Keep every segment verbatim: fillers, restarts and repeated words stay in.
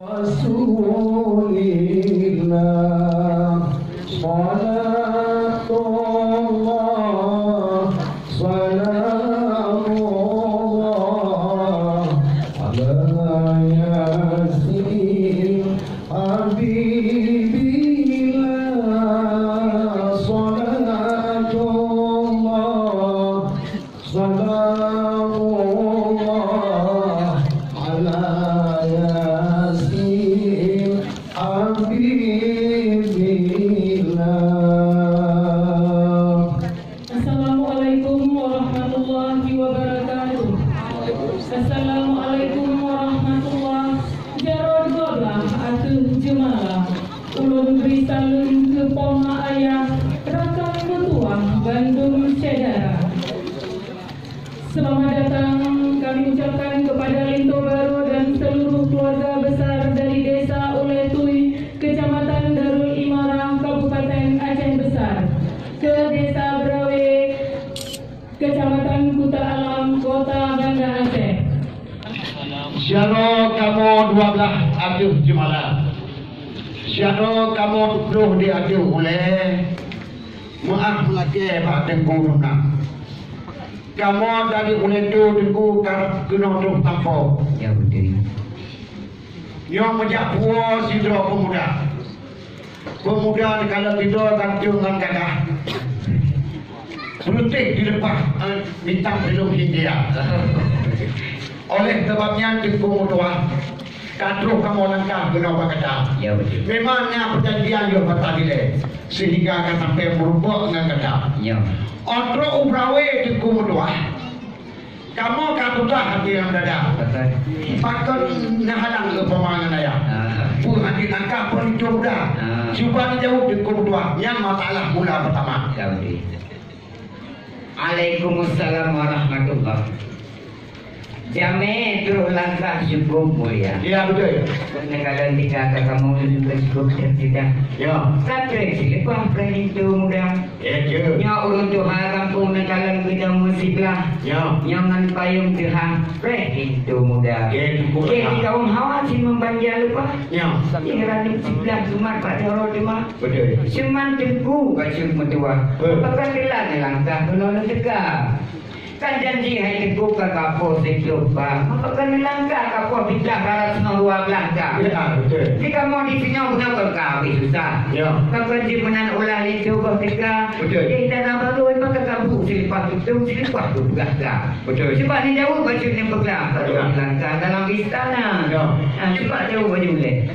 Rasulillah, salatullah, salamullah, ala Yasin, Habibillah, salatullah, salamullah, ala Yasin, Habibillah. Assalamualaikum warahmatullahi wabarakatuh. Assalamualaikum warahmatullah. Jaroe dua blah ateueh jeumala. Ulôn bri saleuem keu poma ayah, rakan meutuwah, bandum syedara. Selamat datang kami ucapkan kepada Linto Baro dan seluruh keluarga besar dari Desa Ulèe Tui, Kecamatan Darul Imarah, Kabupaten Aceh Besar, ke Desa Berawe, Kecamatan Kuta Alam, Kota Banda Aceh. Jaroe kamoe dua blah ateueh jeumala. Jaroe kamoe ploh di ateueh ulèe. Meu'ah meulakèe bak Teungku Nuna. Kamoe dari Ulèe Tui Teungku ka keunoe troh sampoe. Ya, beutôi. Nyoe meujak puwoe sidroe peumuda. Peumuda dikalon sidroe ganteng ngon gagah. Putih dileupah, eh, bintang filem Hindia. Oleh sabab nyan, Teungku meutuah, ka troh kamoe langkah keunoe bak gata. Ya, beutôi. Memang na peujanjian yoh bak dilèe, sehingga ka sampai meurumpok ngon gata. Ya. Óh trok u Berawe, Teungku meutuah, kamoe ka tutah hati nyang dada. Beutôi. Pakon neuhalang upama ngon ayah? Ah. Peue hati langkah peulinto muda? Ah. Cuba neujaweueb, Teungku meutuah, nyan masalah mula peutama. Ya, beutôi. Waalaikumsalam warahmatullah. Jamèe troh langkah cukôp mulia. Ya, beutôi. Neukalon tika ka kamoe ulôn ka cukôp cerita. Ya. Ka trép sileupah preh linto muda. Ya, ya. Nyoe ureueng tuha gampông neukalon geudong meusiblah. Ya. Nyoe ngon payong teuhah preh linto muda. Ya, cukôp. Oke, ya. Di kaum hawa si meubanja leupah. Ya. Di ranup siblah sumat bak jaroe teuma. Beutôi. Seuman Teungku bacut meutuah. Beutôi. Pakon teulat neulangkah keunoe neuteuka. Kan janji hai Teungku ka kapoh siploh bak. Pakon neulangkah kapoh bintang barat sinoe dua blah ka. Ya, beutôi. Di kamoe di sinoe beuna kon ka habéh susah. Ya. Pakon jeuet meunan ulah linto boh teuka. Beutôi. Di tanah baru maka kabu sileupah tutong sileupah tupeugah ka. Beutôi. Cuba neujaweueb bacut nyang peugah, beutôi, langkah dalam istana. Ya. Ha, cuba jaweueb bacut lé.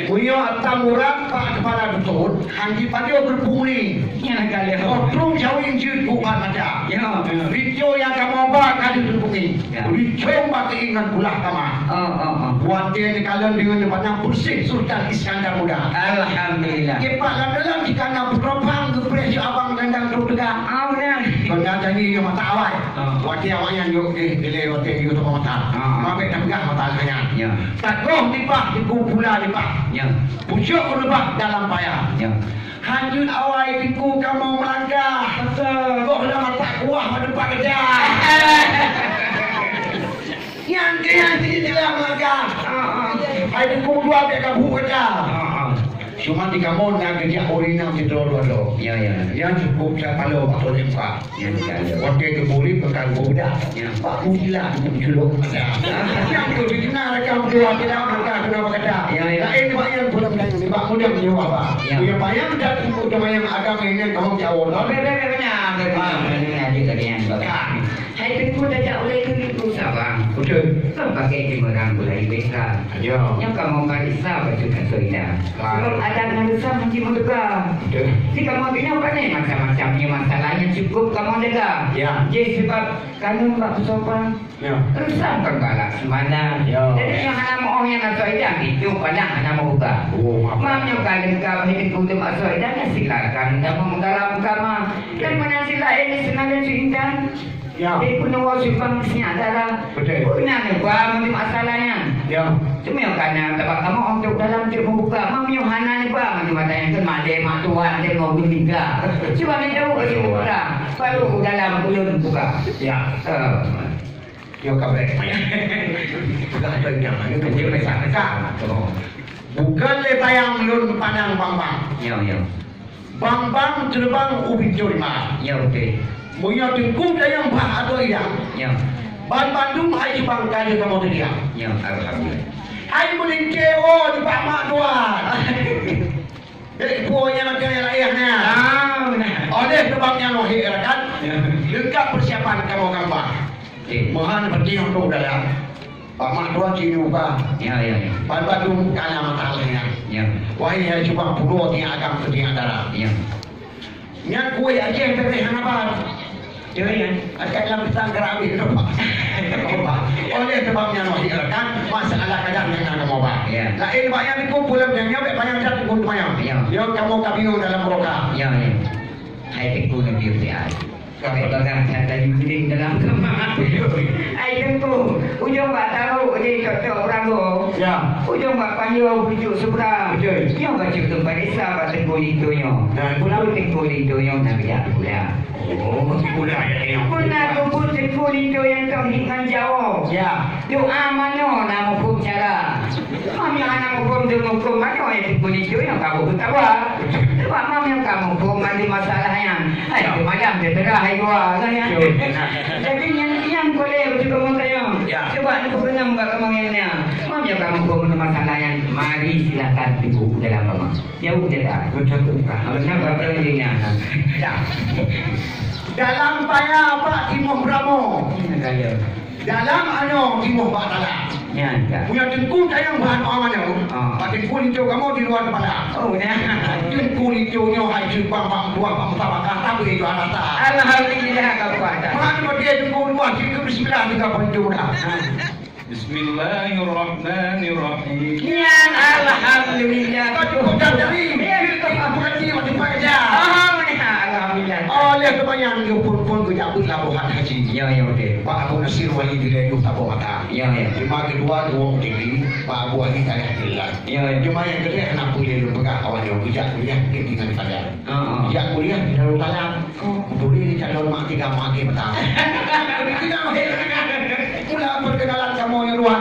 Meunyoe asam urat bak keupala dusun, han jipajoh keureupuk uli. Nyan ka lheueh. Óh trok jaweueb jeuet bak mata. Ya. Rico nyang kamoe ba ka lheueh teubungi. Ya. Rico bak keuingat pula kama. Oh, oh, oh. Watèe neukalon deungon neupandang beureuséh Sultan Iskandar Muda. Alhamdulillah. Teumpat lam dalam jika na putroe phang geupreh jeuet abang nandang trok teuka. Ah, beuna. Kona tadi nyoe mata awai. Ah. Watèe awaknyan jok, eh, dilèe watèe jok teuka mata. Ah. Mabèk tapeugah mata nyan. Ya. Tagoh nibak, Teungku pula nibak. Ya. Pucok reubah dalam paya. Ya. Hanjeuet awai Teungku kamoe meulangkah. Betul. Goh lam mata kuah pada tempat kerja. Nyan keuh nyang jeuet jalan meulangkah. Ah, ah. Hai Teungku dua bèk kabu kerja. Ah, ah. Cuma di kamoe na geujak ureueng inong sidroe dua droe. Ya, ya. Nyang cukôp that paloe bak ureueng empat. Ya, ya, ya. Watèe geubri peukara budak. Ya. Bak mutilah geujulok ada. Nyang tu dikenal rakan dua tidak maka kena berkata. Ya, ya. Lain bak nyang pulang dari bak mudah menjawab apa. Ya. Dia bayang dan ikut yang agama ini kamu jauh. Oh, beda, beda, beda. Ah, beda, beda, beda, beda. Hai Teungku tajak ulèe keu Teungku Sabang. Betul. Kan pakai jeumeurang gulai B K. Ya. Nyoe kamoe marisa bacut asoe indah. Baru. Sebab adat manusia mesti merdeka. Betul. Di kamoe bina pandai macam-macam ni masalah nyang cukôp kamoe jaga. Ya. Jadi sebab kanun bak peusopan. Ya. Reusam kan galak seumana. Ya. Jadi nyang hana meu'oh nyan asoe indah, itu pandang hana meu'oh. Oh, maaf. Mam nyoe ka lengkap hidup untuk asoe indah, ya silakan kamoe menggalak bersama. Dan meunan sila ini senada indah. Ya. Di peunuwoe simpang sinyak dara. Betul. Pernah neuba meunyoe masalah nyan. Ya. Cuma kana tabak kamoe untuk dalam untuk membuka. Meunyoe hana neuba meunyoe mata nyang keu malèe mak tuan tengok geuliga. Cuba minta buka. Baru dalam ulun buka. Ya. Eh. Yo kabrek. Peugah lagèe nyan, nyoe keuneuk peusan. Bukan lé tayang lôn pandang bang-bang. Yo, yo. Bang-bang teubang u pintoe rimba. Yo, beutôi. Meunyoe teungku tayang bah ateueh idang. Yo. Ban bandum hai cubang ka lheueh kamoe teudiang. Yo, alhamdulillah. Hai meulingke woe nibak mak tuan. Dek peue nyang macam nyang laén nyan. Ah, beuna. Oleh sebab nyan, wahé rakan, ya, leungkap persiapan kamoe gampang. Okey. Meuhan peuting untuk dalam. Pak Mak Tuan sini ubah. Ya, ya, ya. Ban bandum kana masalah nyan. Ya. Wahé hai cubang pulo tiang agam keu tiang dara. Ya. Nyan kueh Aceh teuh hana ban. Beutôi, kan? Akai lam pisang geura abéh tu, Pak. Oleh sebab nyan, wahé rakan, masalah kadang nyang na kamoe ba. Ya. Laén bak nyan, Teungku, pulang nyan, nyoe bèk panyang that, Teungku, panyang. Ya. Nyoe kamoe ka bingung dalam roka. Ya, ya. Hai Teungku, Nabi Hussein. Ka peugah that tadi mending dalam keumahat. Hai Teungku, ujong bak tarok di cok-cok beuranggo. Ya. Ujong bak panjoe bujuk seberang. Beutôi. Nyoe bacut teumpat desa bak Teungku Linto nyoe. Nah, peue Teungku Linto nyoe na geujak pula. Oh, pula ya, ya. Pernah kumpul Teungku Linto nyang tong hikmah Jawoe. Ya. Doa manoe na muphom cara. Mam nyang hana muphom, teuh muphom manoe ya Teungku Linto nyang ka boh taba. Sebab mam nyang ka muphom ada masalah nyan. Hai, ya, tu malam dia terah hai gua, kan ya? Betul. Jadi nyan, nyan boleh betul kamu tanya. Ya. Cuba ni pekenang bak kamu yang ni. Mam nyang ka muphom ada masalah nyan. Mari silakan tunggu dalam kamar. Jauh dia dah. Betul. Kenapa kau ni? Ya. Dalam paya bak timoh beuramo. Ini kaya. Dalam anoe timoh bak talam. Nyan ka. Punya teungku tayang bak anoe amanah. Ah. Bak teungku linto kamoe di luar kepala. Oh, nah. Teungku linto nyoe hai jeuet bang bak tuah bak musabakah tapi itu alasan. Alhamdulillah ka puasa. Mana bagi teungku luar siku bismillah juga pun itu dah. Bismillahirrahmanirrahim. Nyan, alhamdulillah. Tadi bukan dari, ya, kita bukan di, di Pak Haji. Oh, ya, alhamdulillah. Oleh kebanyakan dia pun, pun geujak buet laboh haji. Ya, ya, betul. Pak Abu Nasir Wali di Leduh Tabo Mata. Ya, ya. Lima kedua, dua Utili, Pak Abu Ali Tanah Jelas. Ya, ya. Cuma yang kedua, kenapa dia belum pegang kawan dia? Geujak kuliah, dia tinggal di Padang. Ah, ah. Geujak kuliah di Darussalam. Oh, turi di calon mak tiga mak lima tahun. Tidak, pula perkenalan kamu yang dua.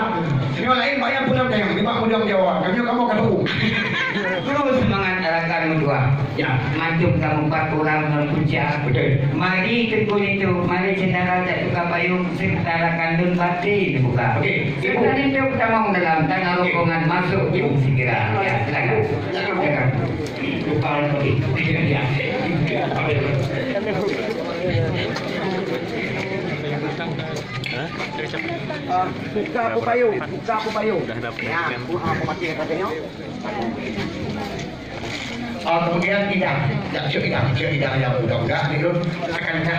Yang lain banyak pulang tayang, lima pulang Jawa. Kami kamu kata. Terus semangat rakan meutuah. Ya. Macam kamu empat orang dalam puncak. Betul. Mari Teungku Linto, mari saudara tak tukar payung, serta rakan lôn batin dibuka. Okey. Serta Linto pertama dalam tanah rombongan masuk jom segera. Ya, silakan. Silakan. Bukan, okey. Ya. Ah, buka apa payung? Buka apa payung? Ya, buka apa mati katanya? Ah, kemudian tidak, tidak, tidak, tidak yang muda-muda ni, Run. Silakan, ya.